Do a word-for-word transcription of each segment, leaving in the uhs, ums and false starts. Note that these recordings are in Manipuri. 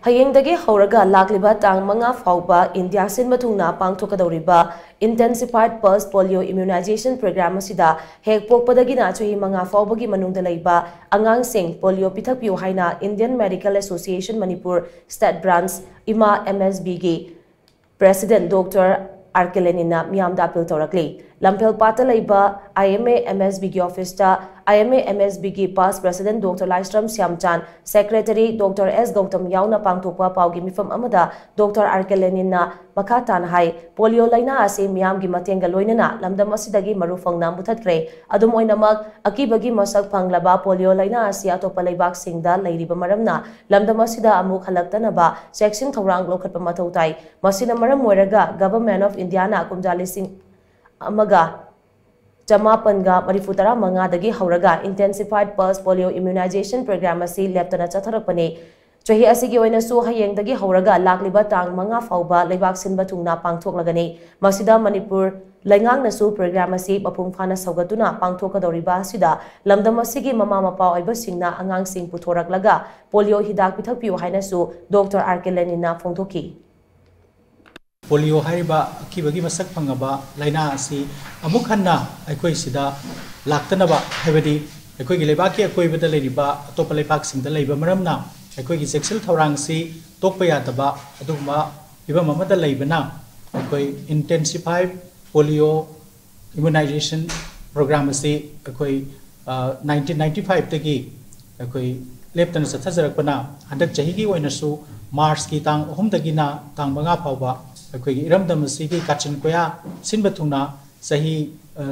ꯍꯌꯦꯡꯗꯒꯤ ꯍꯧꯔꯒ ꯂꯥꯛꯂꯤꯕ ꯇꯥꯡ ꯃꯉꯥ ꯐꯥꯎꯕ ꯏꯟꯗꯤꯌꯥ ꯁꯤꯟꯕ ꯊꯨꯡꯅ ꯄꯥꯡꯊꯣꯛꯀꯗꯧꯔꯤꯕ Intensified Pulse Polio Immunization Program ꯑꯁꯤꯗ ꯍꯦꯛ ꯄꯣꯛꯄꯗꯒꯤꯅ ꯆꯍꯤ ꯃꯉꯥ ꯐꯥꯎꯕꯒꯤ ꯃꯅꯨꯡꯗ ꯂꯩꯕ ꯑꯉꯥꯡꯁꯤꯡ ꯄꯣꯂꯤꯑꯣ ꯄꯤꯊꯛꯄꯤꯌꯨ ꯍꯥꯏꯅ Indian Medical Association Manipur State Branch, ꯏꯃꯥ M S ꯕꯤꯒꯤ President Doctor R ꯀꯦ ꯂꯦꯅꯤꯟꯅ ꯃꯤꯌꯥꯝꯗ ꯑꯄꯤꯜ ꯇꯧꯔꯛꯂꯤ꯫ ꯂꯝꯐꯦꯜꯄꯥꯠꯇ ꯂꯩꯕ ꯑꯥꯏ ꯑꯦꯝ ꯑꯦ ꯑꯦꯝ ꯑꯦꯁ ꯕꯤꯒꯤ ꯑꯣꯐꯤꯁꯇ I M A M S ꯕꯤꯒꯤ past President Doctor Laishram Shyamchan, Secretary Doctor S Gautam ꯌꯥꯎꯅ ꯄꯥꯡꯊꯣꯛꯄ ꯄꯥꯎꯒꯤ ꯃꯤꯐꯝ ꯑꯃꯗ ꯗꯣꯛꯇꯔ ꯑꯥꯔ ꯀꯦ ꯂꯦꯅꯤꯟꯅ ꯃꯈꯥ ꯇꯥꯅ ꯍꯥꯏ, ꯄꯣꯂꯤꯑꯣ ꯂꯥꯏꯅꯥ ꯑꯁꯤ ꯃꯤꯌꯥꯝꯒꯤ ꯃꯇꯦꯡꯒ ꯂꯣꯏꯅꯅ ꯂꯝꯗꯝ ꯑꯁꯤꯗꯒꯤ ꯃꯔꯨ ꯐꯪꯅ ꯃꯨꯊꯠꯈ꯭ꯔꯦ꯫ ꯑꯗꯨꯝ ꯑꯣꯏꯅꯃꯛ, ꯑꯀꯤꯕꯒꯤ ꯃꯁꯛ ꯐꯪꯂꯕ ꯄꯣꯂꯤꯑꯣ ꯂꯥꯏꯅꯥ ꯑꯁꯤ ꯑꯇꯣꯞꯄ ꯂꯩꯕꯥꯛꯁꯤꯡꯗ ꯂꯩꯔꯤꯕ ꯃꯔꯝꯅ ꯂꯝꯗꯝ ꯑꯁꯤꯗ ꯑꯃꯨꯛ ꯍꯜꯂꯛꯇꯅꯕ ꯆꯦꯛꯁꯤꯟ ꯊꯧꯔꯥꯡ ꯂꯧꯈꯠꯄ ꯃꯊꯧ ꯇꯥꯏ꯫ ꯃꯁꯤꯅ ꯃꯔꯝ ꯑꯣꯏꯔꯒ Government of ꯏꯟꯗꯤꯌꯥꯅ ꯀꯨꯝꯖꯥ ꯂꯤꯁꯤꯡ ꯑꯃꯒ ꯆꯃꯥꯄꯟꯒ ꯃꯔꯤꯐꯨ ꯇꯔꯥ ꯃꯉꯥꯗꯒꯤ ꯍꯧꯔꯒ Intensified Pulse Polio Immunization Program ꯑꯁꯤ ꯂꯦꯞꯇꯅ ꯆꯠꯊꯔꯛꯄꯅꯤ꯫ ꯆꯍꯤ ꯑꯁꯤꯒꯤ ꯑꯣꯏꯅꯁꯨ ꯍꯌꯦꯡꯗꯒꯤ ꯍꯧꯔꯒ ꯂꯥꯛꯂꯤꯕ ꯇꯥꯡ ꯃꯉꯥ ꯐꯥꯎꯕ ꯂꯩꯕꯥꯛ ꯁꯤꯟꯕ ꯊꯨꯡꯅ ꯄꯥꯡꯊꯣꯛꯂꯒꯅꯤ꯫ ꯃꯁꯤꯗ ꯃꯅꯤꯄꯨꯔ ꯂꯩꯉꯥꯛꯅꯁꯨ program ꯑꯁꯤ ꯃꯄꯨꯡ ꯐꯥꯅ ꯁꯧꯒꯠꯇꯨꯅ ꯄꯥꯡꯊꯣꯛꯀꯗꯧꯔꯤꯕ ꯑꯁꯤꯗ ꯂꯝꯗꯝ ꯑꯁꯤꯒꯤ ꯃꯃꯥ ꯃꯄꯥ ꯑꯣꯏꯕꯁꯤꯡꯅ ꯑꯉꯥꯡꯁꯤꯡ ꯄꯨꯊꯣꯔꯛꯂꯒ ꯄꯣꯂꯤꯑꯣ ꯍꯤꯗꯥꯛ ꯄꯤꯊꯛꯄꯤꯌꯨ ꯍꯥꯏꯅꯁꯨ ꯗꯣꯛꯇꯔ ꯑꯥꯔ ꯀꯦ ꯂꯦꯅꯤꯟꯅ ꯐꯣꯡꯗꯣꯛꯈꯤ꯫ ꯄꯣꯂꯤꯑꯣ ꯍꯥꯏꯔꯤꯕ ꯑꯀꯤꯕꯒꯤ ꯃꯁꯛ ꯐꯪꯉꯕ ꯂꯥꯏꯅꯥ ꯑꯁꯤ ꯑꯃꯨꯛ ꯍꯟꯅ ꯑꯩꯈꯣꯏ ꯁꯤꯗ ꯂꯥꯛꯇꯅꯕ, ꯍꯥꯏꯕꯗꯤ ꯑꯩꯈꯣꯏꯒꯤ ꯂꯩꯕꯥꯛꯀꯤ ꯑꯀꯣꯏꯕꯗ ꯂꯩꯔꯤꯕ ꯑꯇꯣꯞꯄ ꯂꯩꯕꯥꯛꯁꯤꯡꯗ ꯂꯩꯕ ꯃꯔꯝꯅ ꯑꯩꯈꯣꯏꯒꯤ ꯆꯦꯛꯁꯤꯜ ꯊꯧꯔꯥꯡꯁꯤ ꯇꯣꯛꯄ ꯌꯥꯗꯕ ꯑꯗꯨꯒꯨꯝꯕ ꯐꯤꯕꯝ ꯑꯃꯗ ꯂꯩꯕꯅ, ꯑꯩꯈꯣꯏ Intensified Polio Immunization Program ꯑꯁꯤ ꯑꯩꯈꯣꯏ ꯅꯥꯏꯟꯇꯤꯟ ꯅꯥꯏꯟꯇꯤ ꯐꯥꯏꯚꯇꯒꯤ ꯑꯩꯈꯣꯏ ꯂꯦꯞꯇꯅ ꯆꯠꯊꯖꯔꯛꯄꯅ, ꯍꯟꯗꯛ ꯆꯍꯤꯒꯤ ꯑꯣꯏꯅꯁꯨ ꯃꯥꯔꯆꯀꯤ ꯇꯥꯡ ꯑꯍꯨꯝꯗꯒꯤꯅ ꯇꯥꯡ ꯃꯉꯥ ꯐꯥꯎꯕ ꯑꯩꯈꯣꯏꯒꯤ ꯏꯔꯝꯗꯝ ꯑꯁꯤꯒꯤ ꯀꯥꯆꯤꯟ ꯀꯣꯌꯥ ꯁꯤꯟꯕ ꯊꯨꯡꯅ ꯆꯍꯤ, ꯑ,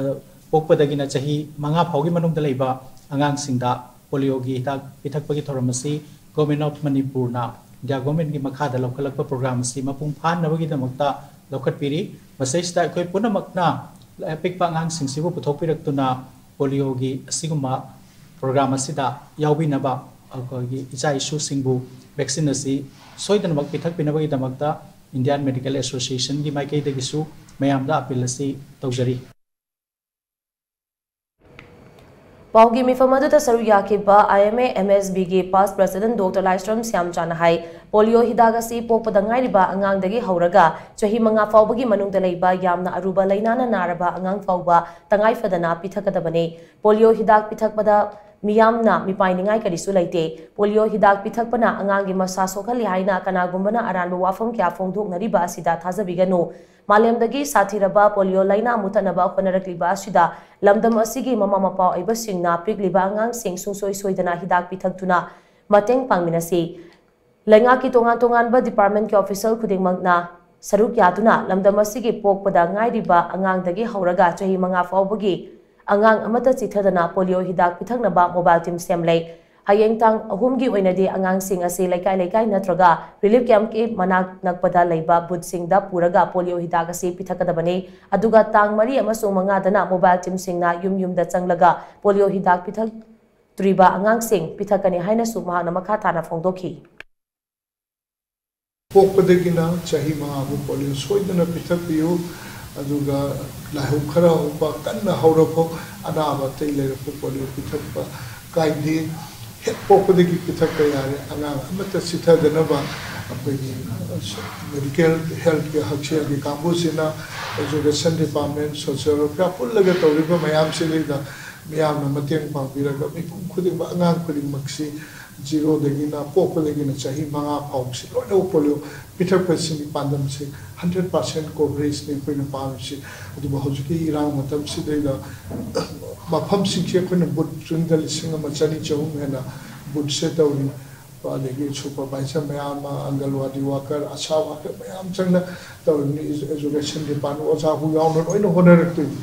ꯄꯣꯛꯄꯗꯒꯤꯅ ꯆꯍꯤ ꯃꯉꯥ ꯐꯥꯎꯒꯤ ꯃꯅꯨꯡꯗ ꯂꯩꯕ ꯑꯉꯥꯡꯁꯤꯡꯗ ꯄꯣꯂꯤꯑꯣꯒꯤ ꯍꯤꯗꯥꯛ ꯄꯤꯊꯛꯄꯒꯤ ꯊꯧꯔꯝ ꯑꯁꯤ Government of ꯃꯅꯤꯄꯨꯔꯅ, ꯏꯟꯗꯤꯌꯥ ꯒꯣꯔꯃꯦꯟꯒꯤ ꯃꯈꯥꯗ ꯂꯧꯈꯠꯂꯛꯄ program ꯑꯁꯤ ꯃꯄꯨꯡ ꯐꯥꯍꯟꯅꯕꯒꯤꯗꯃꯛꯇ ꯂꯧꯈꯠꯄꯤꯔꯤ꯫ ꯃꯁꯤꯗꯩꯁꯤꯗ ꯑꯩꯈꯣꯏ ꯄꯨꯝꯅꯃꯛꯅ ꯑꯄꯤꯛꯄ ꯑꯉꯥꯡꯁꯤꯡꯁꯤꯕꯨ ꯄꯨꯊꯣꯛꯄꯤꯔꯛꯇꯨꯅ ꯄꯣꯂꯤꯑꯣꯒꯤ ꯑꯁꯤꯒꯨꯝꯕ program ꯑꯁꯤꯗ ꯌꯥꯎꯕꯤꯅꯕ, ꯑꯩꯈꯣꯏꯒꯤ ꯏꯆꯥ ꯏꯁꯨꯁꯤꯡꯕꯨ vaccine ꯑꯁꯤ ꯁꯣꯏꯗꯅꯃꯛ ꯄꯤꯊꯛꯄꯤꯅꯕꯒꯤꯗꯃꯛꯇ Indian Medical Associationꯒꯤ ꯃꯥꯏꯀꯩꯗꯒꯤꯁꯨ ꯃꯌꯥꯝꯗ ꯑꯄꯤꯜ ꯑꯁꯤ ꯇꯧꯖꯔꯤ꯫ ꯄꯥꯎꯒꯤ ꯃꯤꯐꯝ ꯑꯗꯨꯗ ꯁꯔꯨꯛ ꯌꯥꯈꯤꯕ I M A M S Bꯒꯤ past president Doctor ꯂꯥꯏꯁ꯭ꯔꯝ ꯁ꯭ꯌꯥꯝꯆꯥꯅ ꯍꯥꯏ, ꯄꯣꯂꯤꯑꯣ ꯍꯤꯗꯥꯛ ꯑꯁꯤ ꯄꯣꯛꯄꯗ ꯉꯥꯏꯔꯤꯕ ꯑꯉꯥꯡꯗꯒꯤ ꯍꯧꯔꯒ ꯆꯍꯤ ꯃꯉꯥ ꯐꯥꯎꯕꯒꯤ ꯃꯅꯨꯡꯗ ꯂꯩꯕ ꯌꯥꯝꯅ ꯑꯔꯨꯕ ꯂꯥꯏꯅꯥꯅ ꯅꯥꯔꯕ ꯑꯉꯥꯡ ꯐꯥꯎꯕ ꯇꯉꯥꯏ ꯐꯗꯅ ꯄꯤꯊꯛꯀꯗꯕꯅꯤ꯫ ꯄꯣꯂꯤꯑꯣ ꯍꯤꯗꯥꯛ ꯄꯤꯊꯛꯄꯗ ꯃꯤꯌꯥꯝꯅ ꯃꯤꯄꯥꯏꯅꯤꯡꯉꯥꯏ ꯀꯔꯤꯁꯨ ꯂꯩꯇꯦ꯫ ꯄꯣꯂꯤꯑꯣ ꯍꯤꯗꯥꯛ ꯄꯤꯊꯛꯄꯅ ꯑꯉꯥꯡꯒꯤ ꯃꯁꯥ ꯁꯣꯛꯍꯜꯂꯤ ꯍꯥꯏꯅ ꯀꯅꯥꯒꯨꯝꯕꯅ ꯑꯔꯥꯟꯕ ꯋꯥꯐꯝ ꯀꯌꯥ ꯐꯣꯡꯗꯣꯛꯅꯔꯤꯕ ꯑꯁꯤꯗ ꯊꯥꯖꯕꯤꯒꯅꯨ꯫ ꯃꯥꯂꯦꯝꯗꯒꯤ ꯁꯥꯊꯤꯔꯕ ꯄꯣꯂꯤꯑꯣ ꯂꯥꯏꯅꯥ ꯃꯨꯠꯊꯠꯅꯕ ꯍꯣꯠꯅꯔꯛꯂꯤꯕ ꯑꯁꯤꯗ ꯂꯝꯗꯝ ꯑꯁꯤꯒꯤ ꯃꯃꯥ ꯃꯄꯥ ꯑꯣꯏꯕꯁꯤꯡꯅ ꯄꯤꯛꯂꯤꯕ ꯑꯉꯥꯡꯁꯤꯡ ꯁꯨꯡꯁꯣꯏ ꯁꯣꯏꯗꯅ ꯍꯤꯗꯥꯛ ꯄꯤꯊꯛꯇꯨꯅ ꯃꯇꯦꯡ ꯄꯥꯡꯃꯤꯟꯅꯁꯤ꯫ ꯂꯩꯉꯥꯛꯀꯤ ꯇꯣꯉꯥꯟ ꯇꯣꯉꯥꯟꯕ departmentꯀꯤ official ꯈꯨꯗꯤꯡꯃꯛꯅ ꯁꯔꯨꯛ ꯌꯥꯗꯨꯅ ꯂꯝꯗꯝ ꯑꯁꯤꯒꯤ ꯄꯣꯛꯄꯗ ꯉꯥꯏꯔꯤꯕ ꯑꯉꯥꯡꯗꯒꯤ ꯍꯧꯔꯒ ꯆꯍꯤ ꯃꯉꯥ ꯐꯥꯎꯕꯒꯤ ꯑꯉꯥꯡ ꯑꯃꯠꯇ ꯆꯤꯠꯊꯗꯅ ꯄꯣꯂꯤꯑꯣ ꯍꯤꯗꯥꯛ ꯄꯤꯊꯛꯅꯕ mobile team ꯁꯦꯝꯂꯦ꯫ ꯍꯌꯦꯡ ꯇꯥꯡ ꯑꯍꯨꯝꯒꯤ ꯑꯣꯏꯅꯗꯤ ꯑꯉꯥꯡꯁꯤꯡ ꯑꯁꯤ ꯂꯩꯀꯥꯏ ꯂꯩꯀꯥꯏ ꯅꯠꯇ꯭ꯔꯒ relief campꯀꯤ ꯃꯅꯥꯛ ꯅꯛꯄꯗ ꯂꯩꯕ boothꯁꯤꯡꯗ ꯄꯨꯔꯒ ꯄꯣꯂꯤꯑꯣ ꯍꯤꯗꯥꯛ ꯑꯁꯤ ꯄꯤꯊꯛꯀꯗꯕꯅꯤ꯫ ꯑꯗꯨꯒ ꯇꯥꯡ ꯃꯔꯤ ꯑꯃꯁꯨꯡ ꯃꯉꯥꯗꯅ mobile teamꯁꯤꯡꯅ ꯌꯨꯝ ꯌꯨꯝꯗ ꯆꯪꯂꯒ ꯄꯣꯂꯤꯑꯣ ꯍꯤꯗꯥꯛ ꯄꯤꯊꯛꯇ꯭ꯔꯤꯕ ꯑꯉꯥꯡꯁꯤꯡ ꯄꯤꯊꯛꯀꯅꯤ ꯍꯥꯏꯅꯁꯨ ꯃꯍꯥꯛꯅ ꯃꯈꯥ ꯇꯥꯅ ꯐꯣꯡꯗꯣꯛꯈꯤ꯫ ꯄꯣꯛꯄꯗꯒꯤꯅ ꯆꯍꯤ ꯃꯉꯥ ꯐꯥꯎ ꯄꯣꯂꯤꯑꯣ ꯁꯣꯏꯗꯅ ꯄꯤꯊꯛꯄꯤꯌꯨ꯫ ꯑꯗꯨꯒ ꯂꯥꯏꯍꯧ ꯈꯔ ꯍꯧꯕ, ꯀꯟꯅ ꯍꯧꯔꯐꯥꯎ, ꯑꯅꯥꯕ ꯑꯇꯩ ꯂꯩꯔꯐꯥꯎ ꯄꯣꯂꯤꯑꯣ ꯄꯤꯊꯛꯄ ꯀꯥꯏꯗꯦ꯫ ꯍꯦꯛ ꯄꯣꯛꯄꯗꯒꯤ ꯄꯤꯊꯛꯄ ꯌꯥꯔꯦ꯫ ꯑꯉꯥꯡ ꯑꯃꯠꯇ ꯆꯤꯠꯊꯗꯅꯕ ꯑꯩꯈꯣꯏꯒꯤ medical healthꯀꯤ ꯍꯛꯁꯦꯜꯒꯤ ꯀꯥꯡꯕꯨꯁꯤꯅ, education department, social welfare ꯄꯨꯜꯂꯒ ꯇꯧꯔꯤꯕ ꯃꯌꯥꯝꯁꯤꯗꯩꯗ ꯃꯤꯌꯥꯝꯅ ꯃꯇꯦꯡ ꯄꯥꯡꯕꯤꯔꯒ ꯃꯤꯄꯨꯝ ꯈꯨꯗꯤꯡꯃꯛ, ꯑꯉꯥꯡ ꯈꯨꯗꯤꯡꯃꯛꯁꯤ zeroꯗꯒꯤꯅ, ꯄꯣꯛꯄꯗꯒꯤꯅ ꯆꯍꯤ ꯃꯉꯥ ꯐꯥꯎꯕꯁꯤ ꯂꯣꯏꯅꯃꯛ ꯄꯣꯂꯤꯑꯣ ꯄꯤꯊꯛꯄꯁꯤꯒꯤ ꯄꯥꯟꯗꯝꯁꯤ hundred percent coverage ꯅꯤ ꯑꯩꯈꯣꯏꯅ ꯄꯥꯝꯃꯤꯁꯤ꯫ ꯑꯗꯨꯕꯨ ꯍꯧꯖꯤꯛꯀꯤ ꯏꯔꯥꯡ ꯃꯇꯝꯁꯤꯗꯩꯗ ꯃꯐꯝꯁꯤꯡꯁꯤ ꯑꯩꯈꯣꯏꯅ booth ꯆꯨꯝꯗ ꯂꯤꯁꯤꯡ ꯑꯃ ꯆꯅꯤ ꯆꯍꯨꯝ ꯍꯦꯟꯅ boothꯁꯦ ꯇꯧꯔꯤ꯫ ꯑꯗꯒꯤ supervisor ꯃꯌꯥꯝ ꯑꯃ, ꯑꯪꯒꯜꯋꯥꯗꯤ worker, ꯑꯁꯥ worker ꯃꯌꯥꯝ ꯆꯪꯅ ꯇꯧꯔꯤꯕꯅꯤ꯫ Education department ꯑꯣꯖꯥꯕꯨ ꯌꯥꯎꯅ ꯂꯣꯏꯅ ꯍꯣꯠꯅꯔꯛꯇꯣꯏꯅꯤ꯫